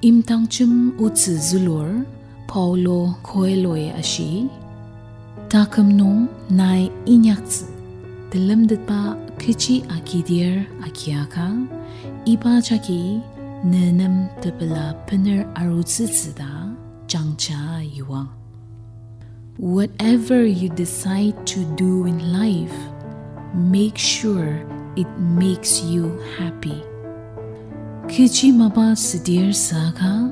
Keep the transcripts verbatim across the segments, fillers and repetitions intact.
Imdangjem otsü zülur Paulo Coelho-i ashi, taküm nung nai inyaktsü telemtetba kechi agidir agiaka, iba jagi ne nem tepela bener arutsütsü ta jangja yuang. Whatever you decide to do in life, make sure it makes you happy. Kechi mapa südir süaka,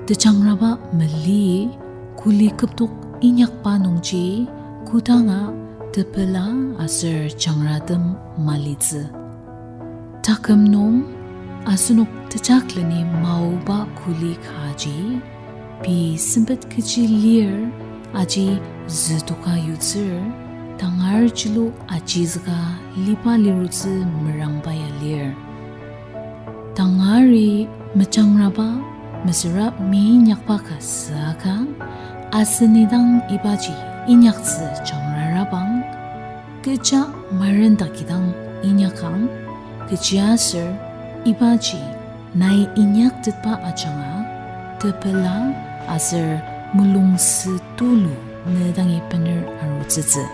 tejangraba mali, kuli kübok inyakba nungji, kodanga tepela aser jangratem malitsü. Taküm nung asenok tejakleni maoba kuli kaji, pei sempet kechi lir aji zütoka yutsür, tangar jilu ajizüka liba lirutsü merangba ya lir. Tangari mejangraba mesüra meinyakba ka süaka, asen idang ibaji inyaktsü jangrarabang, kecha marendakidang inyakang, kechiaser ibaji nai inyaktetba ajanga tepela aser mulungsü tulu ne dangi bener arutsütsü.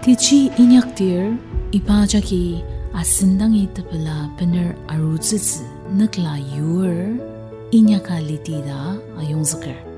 Kechi inyakdir, iba jagi asen dangi tepela bener arutsütsü nükla yur, inyaka liti ta ayongzüker.